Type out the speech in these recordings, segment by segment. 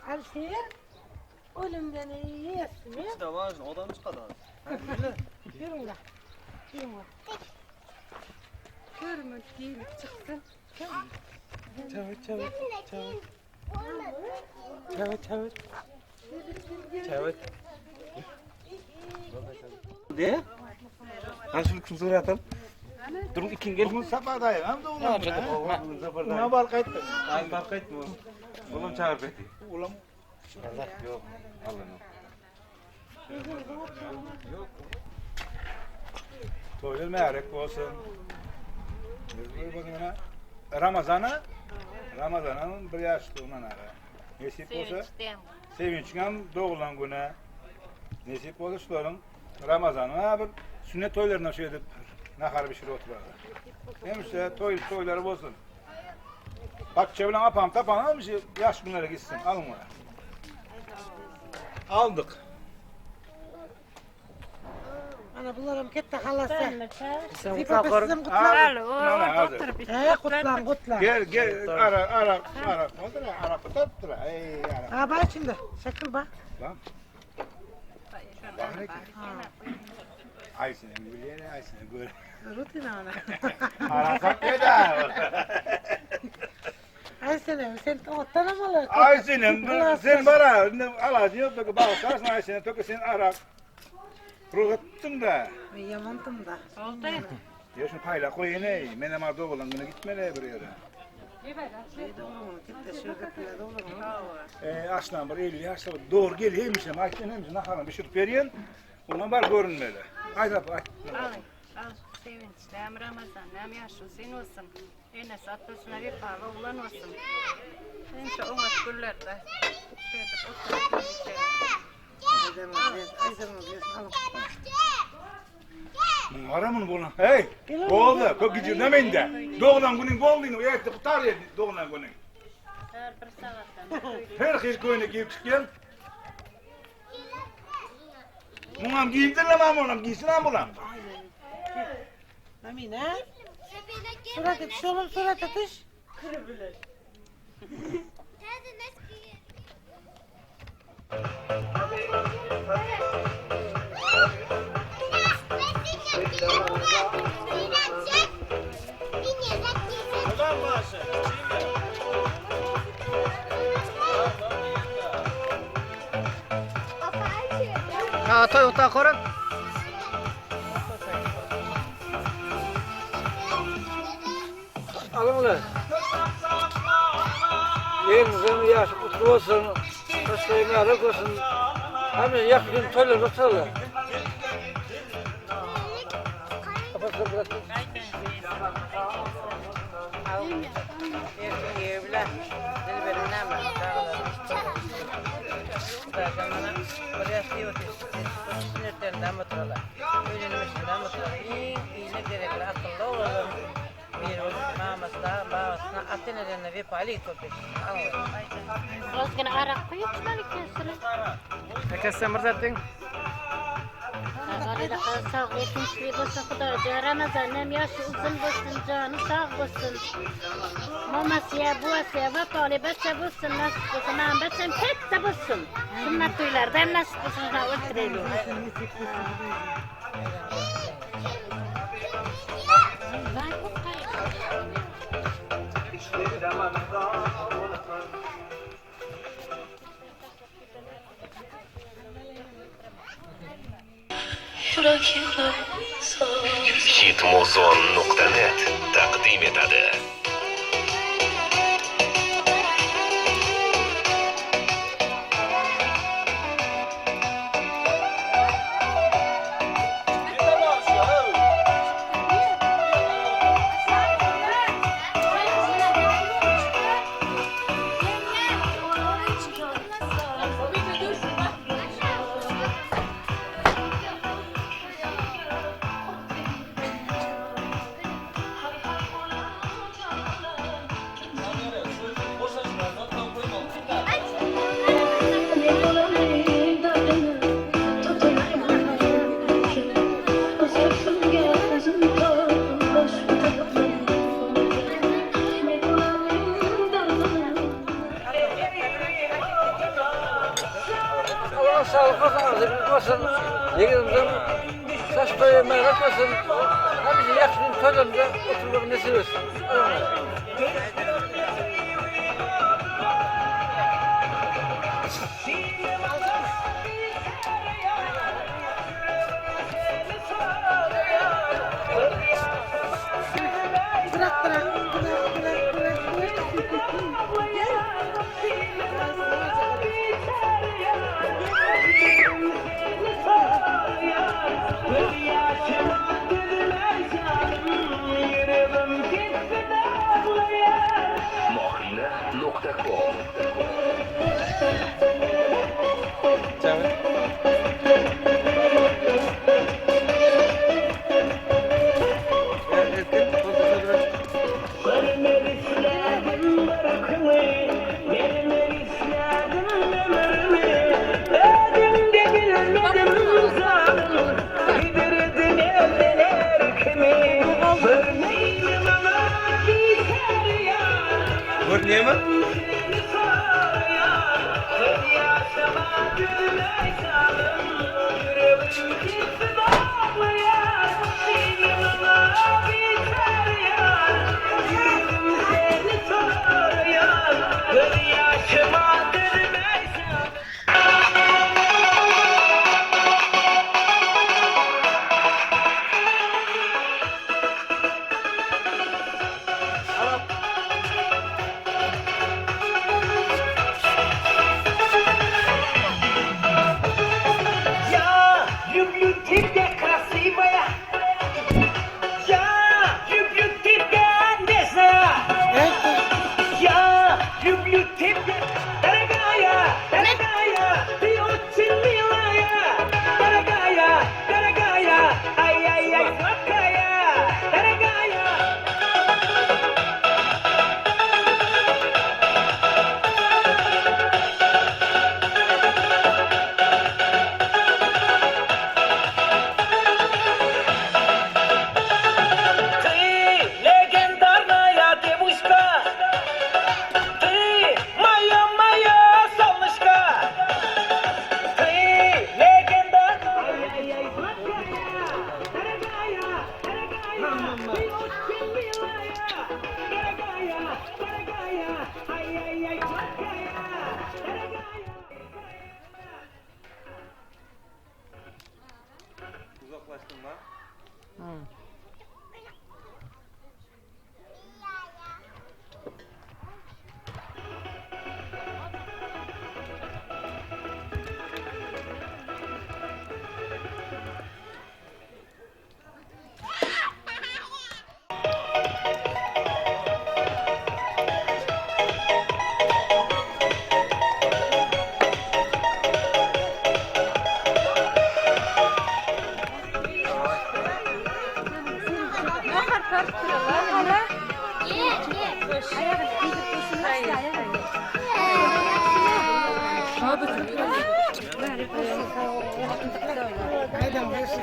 Alişer ölümden ýesmi? Içde wažny, odam çykady az. Ýörüňle. Ýörüňle. Görmün giyinip çıksın. Çabuk çabuk çabuk. Çabuk çabuk. Çabuk. De. Ha şunu kim soratalım? Durun ikin gel. Bugün sapardayım hem de ulan. Bugün sapardayım. Una bal kayıttı. Ay bal kayıt mı? Oğlum çağır beni. Ulan Allah yok. Allah yok. Toýlar mübarek bolsun. Biz bu bugün Ramazana Ramazan'ın bir yaşlığından ara. Nesip olsa sevinçden doğulan güne nesip olsa şuların Ramazan'a bir sünnet toylarına şey edip nahar pişirip oturarlar. Demişler toy toyları bolsun. Bak çevren apam tapan almış yaş günlere gitsin alın bunu. Aldık. Ana bularam ketdi halası. Sen Sizim kutlan. He He kutlan kutlan. Gel gel ara ara ara. Otur ara tutar Ey ara. Ha bak şimdi. Şakıl bak. Lan. Ay seni bilene ay seni gör. Rutin ana. Arasak ne da? Ay sen sen ottanamalı. Ay senin sen bara alacı yok da bağırsarsın ay seni toku sen ara. Ruhuttum da. Ben yamandım da. Ya şunu payla koy yine. Men ama doğulan günü gitmeli bir yere. Ee, aslan bir 50 yaşta doğru gel hemşem ay sen hemşem naharını pişirip berýän. Ondan bar görünmeli. Ay da ay. Al, al sevinç, nem Ramazan, nem yaş uzun olsun. Enes atlasına vefalı oğlan olsun. Ençe oňat güllerde. Şeýdip oturup Aramın bunu. Hey! Boldy, köp gijirlemeyin de. Doğulan günün boldyny, ýetdi gutar ýedi doğulan günün. Her bir sagatdan. Her hil köýne giyip çykýan. Muňam giydirle mam onam giysin am bulam. Amine. Surat atış oğlum surat atış. Ha toy otağı korun. Alın ulan. Yeğenimizin yaşı kutlu olsun. Başka mübarek olsun. Hem de yakın gün toylar otururlar. Kapatın bırakın. Ozgina aroq quyib chiqadi kesini. Aka sen bir zatding. Sog'lik, tinchlik bo'lsin Xudojon. Ramazon ham yoshi uzun bo'lsin, joni sog' bo'lsin. Momasi ya, buvasi ya vafoli bacha bo'lsin, nasib bo'lsin. Mani bacham katta bo'lsin. Sunnat to'ylarida ham nasib bo'lsin, shunaqa o'tiraylik. Voy, ko'p qayg'u. Hitmuzon.net taqdim etadi. bolsun, agzybirlik bolsun. Ýegenimizem saç toýy mährek bolsun. Hemişe ýagşy gün toýlarynda oturmagy nesip etsin. Bırak bırak bırak bırak bırak bırak. Gel. Mohina.com Görünýärmi? Я люблю тебя, красивая. Я люблю тебя, нежная. Я люблю тебя, дорогая, дорогая, ты очень милая, дорогая, дорогая, ай-яй-яй, сладкая, дорогая. Ты легендарная девушка, ты моя, моя солнышко, ты легендарная. Ай-яй-яй, сладкая, дорогая, дорогая, ты очень милая, дорогая, дорогая, ай-яй-яй, сладкая, дорогая. Uzaklaştırma.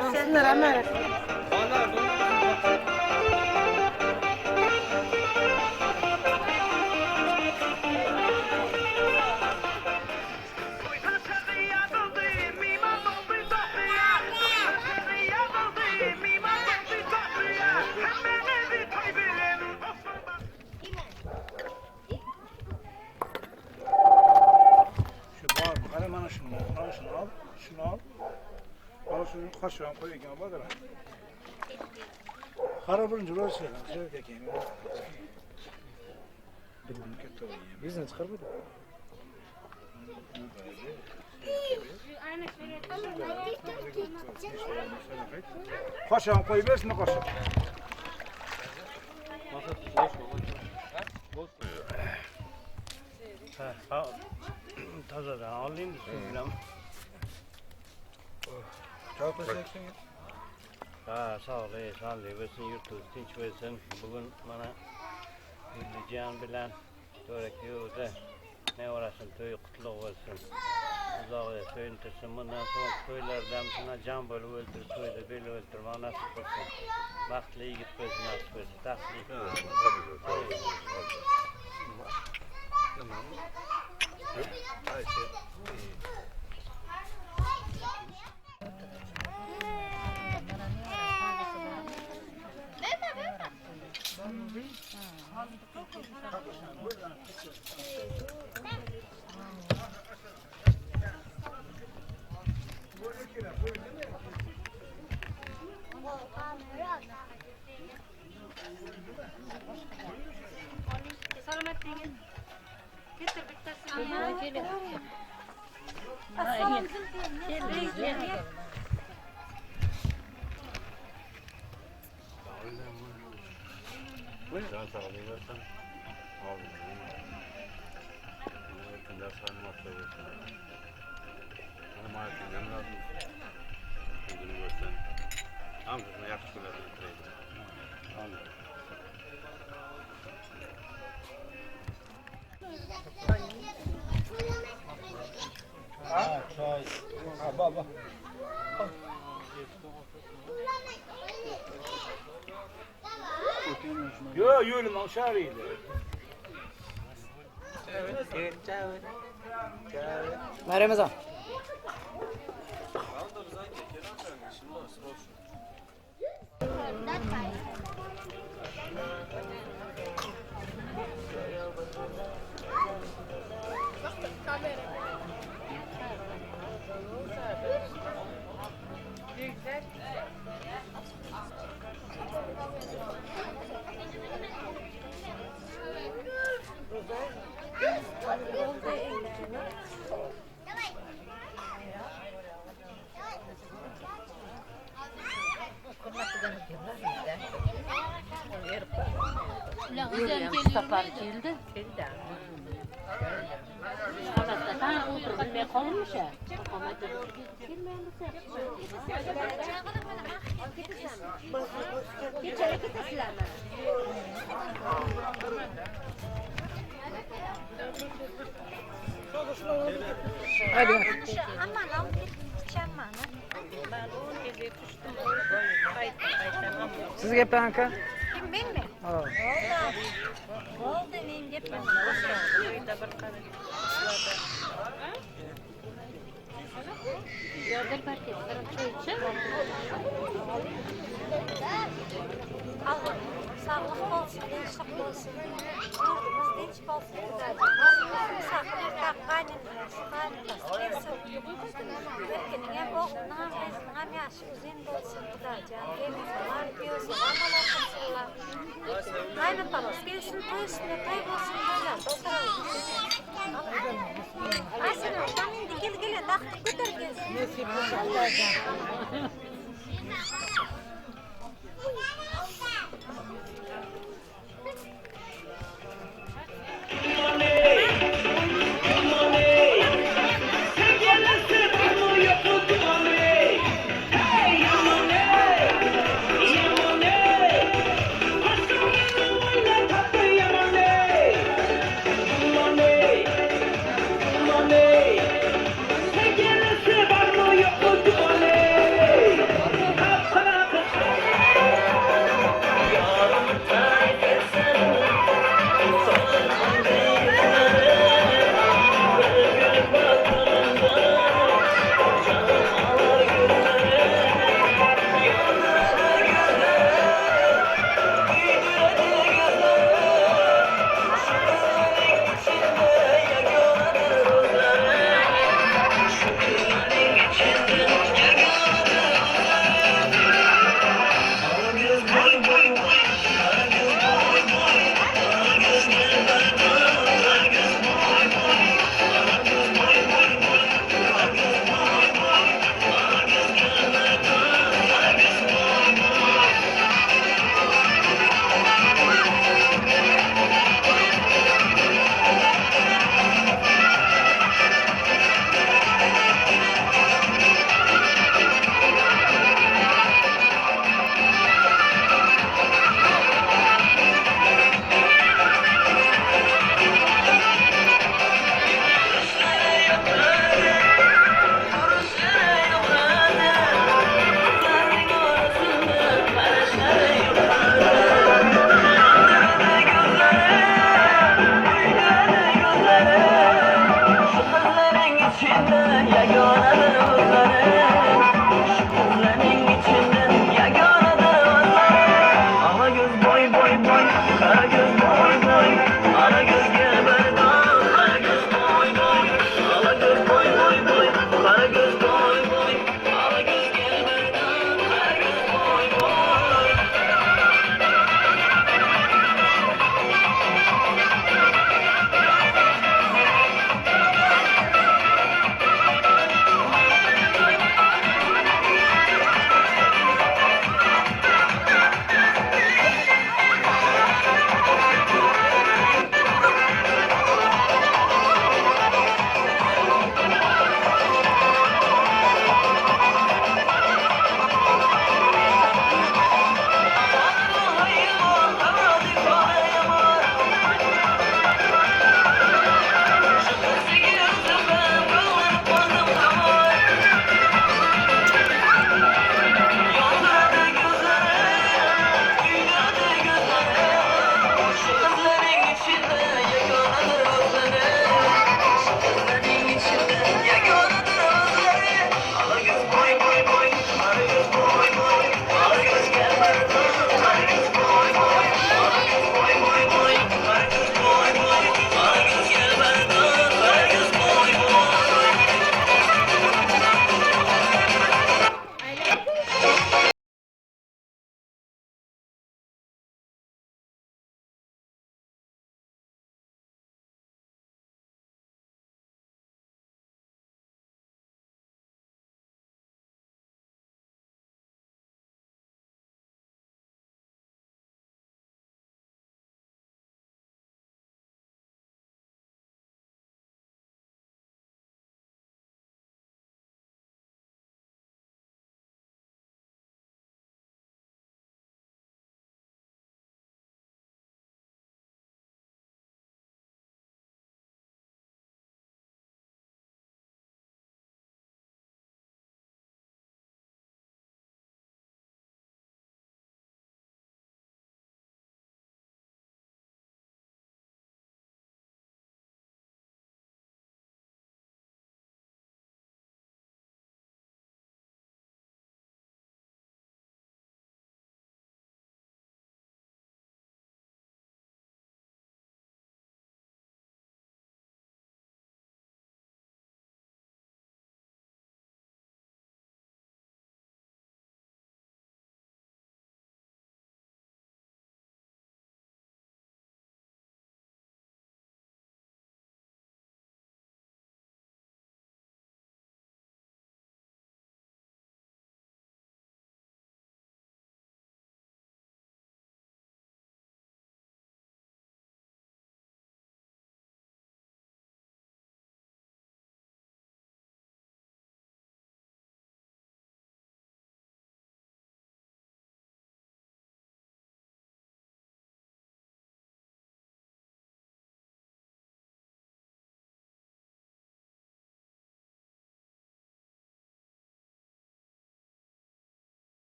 Alsınlar Ömer. Şu bar, gara mana şunu, al şunu al, şunu al. Al şunu kaşığa koy ekene bak hele. Kara buruncu rol söyle, söyle ekene. Bizden çıkarmadı. Kaşığa koy versin kaşık. Tazadan alayım da bilen. Ha, sağ ol, bolsun, ýurtumyz tinç bolsun. Bugün mana Güljan bilen Törek ýurda ne orasyn toýy gutlag bolsun. Uzaga söýüntirsin. Mundan soň toýlardan şuna jan bolup öldür, toýda bel öldürme nasip bolsun. Bagtly ýigit bolsun, nasip bolsun. Tahtly bolsun. Can sağlığı versin. Erkinde sarılmakta versin. Hanım hayatından razı olsun. Günü görsün. Hamdolsun yaxşı günlerden ötüreydi. Amin. Yo yürüm aşağıydı. Ramazan. Sapar geldi. Siz gepläň aka. Kim men mi? Ha. Oldu men gepläň. Allah sağlık olsun, gençlik olsun. Yurdumuz dinç olsun. Misafirler kaynanası, kaynatası gelsin. Erkin'in oğlunun, kızının yaşı uzun bolsun. Hudacan, gelin var, diyorsun, amal olsunlar. Kaynatalas gelsin, toy üstüne toy bolsun. Böyle oturalım. Ay sen oradan indi gel gel, daktık götür gelsin. Nesip olsun Hudacan.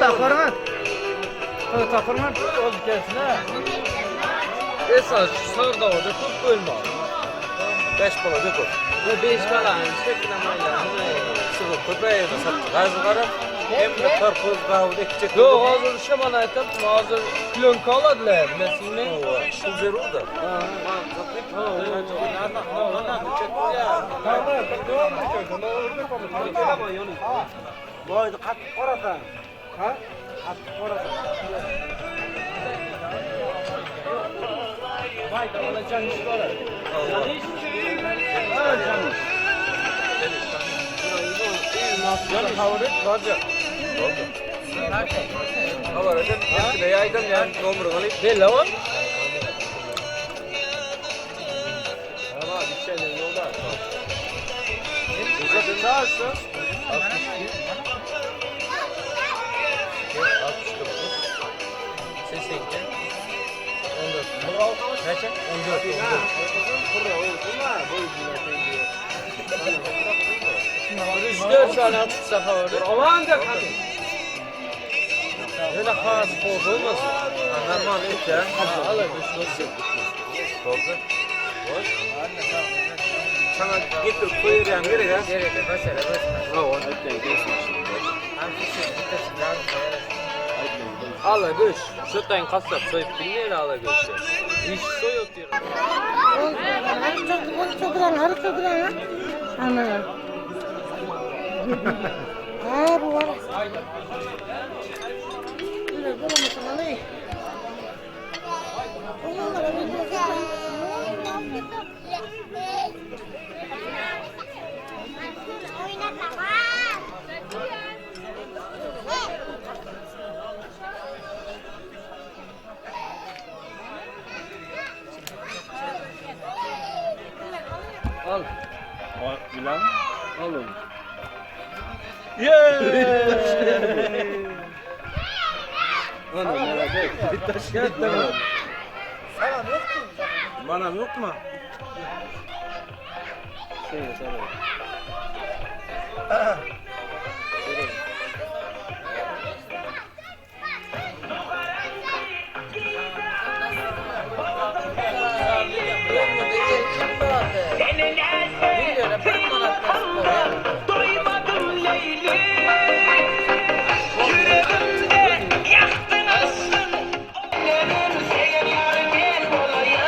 Taparman. Taparman. Oldu gelsin Esas sardawda köp bölme. 5 bala köp. Ve 5 bala şekline mayla. Sıvı köpeğe sattık. Gazı gara hem de karpuz gavda küçük. Yok hazır şaman aytып, hazır plyonka aladılar, bilesizmi? Şu zerur da. Boyni qattiq qorasan. Ha? Qattiq qorasan. Habar edin, hepsine yaydım yani nomurunu alayım. Belli on. Ama bir şeyle yolda. Uzatın daha açsın. 62. 69. 82. 14. Kaça? 14. 14. 3-4 tane tutsa havar. Aman da kadın. Öyle has korku olmasın. Normal et ya. Allah düşmesin. Oldu. Sana getirip koyuyorum gerek ha. Gerek yok, başarı, başarı. Ha onu ötleyin geçsin. Ala göç. Şutayın kasap soyup bilmeyin ala göçü. İş soyup diyor. Ha bu var. Öyle bulamasın alayım. Al. Bilen. Al onu. Ana merak etme. Taş tamam. Bana yok mu? Şey sana. Doymadım Leyli Yüreğimde yaktın aşkın Benim senin yarın gel olayım.